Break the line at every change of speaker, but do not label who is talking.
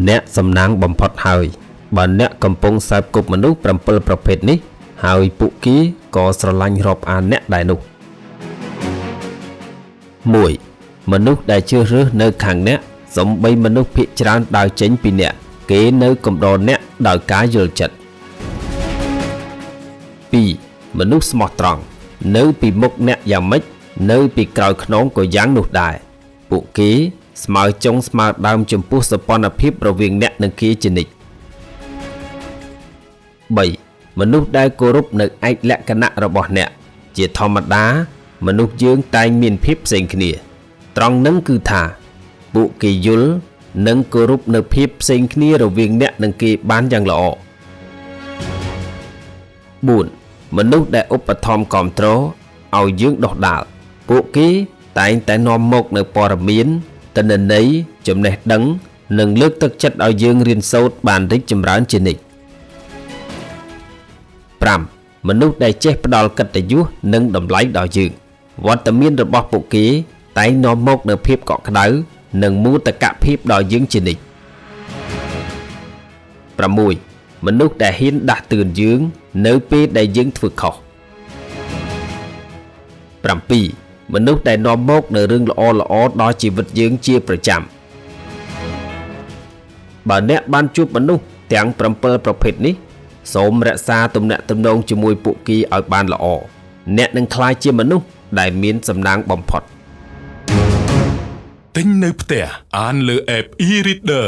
អ្នកសំណាងបំផុតហើយបើអ្នកកំពុងសើបគប់មនុស្ស7ប្រភេទនេះហើយពួកគេក៏ស្រឡាញ់រាប់អានអ្នកដែរនោះ1មនុស្សដែលជ្រើសរើសនៅខាងអ្នកសំបីមនុស្សភាគច្រើនដើរចេញពីអ្នកគេនៅកំដរអ្នកដោយការយល់ចិត្ត2មនុស្សស្មោះត្រង់នៅពីមុខអ្នកយ៉ាងម៉េចនៅពីក្រោយខ្នងក៏យ៉ាងនោះដែរពួកគេស្មើចុងស្មើដើមចំពោះសពន្ធភាពរវាងអ្នកនិងគេជានិច្ច3មនុស្សដែលគោរពនៅឯកលក្ខណៈរបស់អ្នកជាធម្មតាមនុស្សយើងតែងមានភាពផ្សេងគ្នាត្រង់នឹងគឺថាពួកគេយល់និងគោរពនៅភាពផ្សេងគ្នារវាងអ្នកនិងគេបានយ៉ាងល្អ4មនុស្សដែលឧបត្ថម្ភគាំទ្រឲ្យយើងដុះដាលពួកគេតែងតែនាំមកនៅព័ត៌មានទិន្នន័យចំណេះដឹងនិងលើកទឹកចិត្តឲ្យយើងរៀនសូត្របានរីកចម្រើនជានិច្ច5មនុស្សដែលចេះផ្ដល់កិត្តិយសនិងតម្លៃដល់យើងវត្តមានរបស់ពួកគេតែងនាំមកនូវភាពកក់ក្ដៅនិងមោទកភាពដល់យើងជានិច្ច6មនុស្សដែលហ៊ានដាស់តឿនយើងនៅពេលដែលយើងធ្វើខុស7មនុស្សដែលនាំមកនូវរឿងល្អៗដល់ជីវិតយើងជាប្រចាំបើអ្នកបានជួបមនុស្សទាំង7ប្រភេទនេះសូមរក្សាទំនាក់ទំនងជាមួយពួកគេឲ្យបានល្អអ្នកនឹងក្លាយជាមនុស្សដែលមានសំណាងបំផុត
ទិញនៅផ្ទះអានលើ app e-reader